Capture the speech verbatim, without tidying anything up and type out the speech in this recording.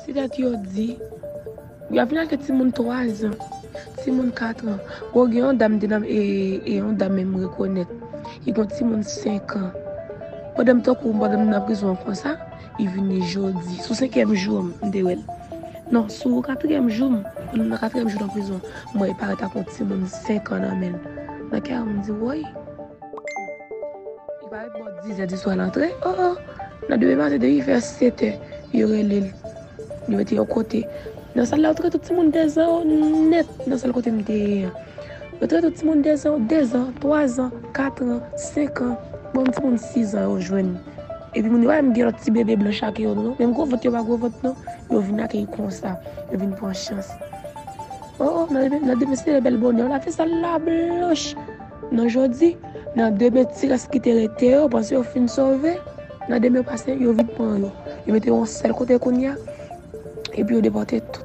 Ti tèt yo di, y ap vin ak timoun twa zan, timoun kat an. Bon, gen yon dam te nan, e, e yon dam menm m rekonèt. Li gen yon timoun senk an. Pandan m tankou, pandan m nan prizon an konsa, li vini jodi. Sou senkyèm jou m, m te wè l. Non, sou katriyèm jou m, pandan m nan katriyèm jou nan prizon, m wè li parèt ak yon timoun senk an nan men l. Nan kè a, m di, woy. Li parèt bò dizè di swa l antre. Oh, oh. Nan demen maten, depi fè setè, yo rele l. Yo mete yon kote. Nan sal la, yo trete tout timoun dezan yo nèt nan sal kote m te ye an. Yo trete tout timoun dezan yo, dezan, twazan, katran, senkan. Bon, timoun sizan yo jwenn. Epi moun yo pa menm gen lòt ti bebe blanch ak yo, non. Menm gwo vant yo pa gwo vant, non. Yo vin akeyi konsa. Yo vin pran chans. Oh, oh, nan demen, nan demen se bèl bonè, yo lave sal la blanch. Nan jodi, nan demen ti rès ki te rete yo, panse yo fin sove. Nan demen yo pase, yo vin pran yo. Yo mete yo yon sèl kote kounye a. Epi yo depòte tout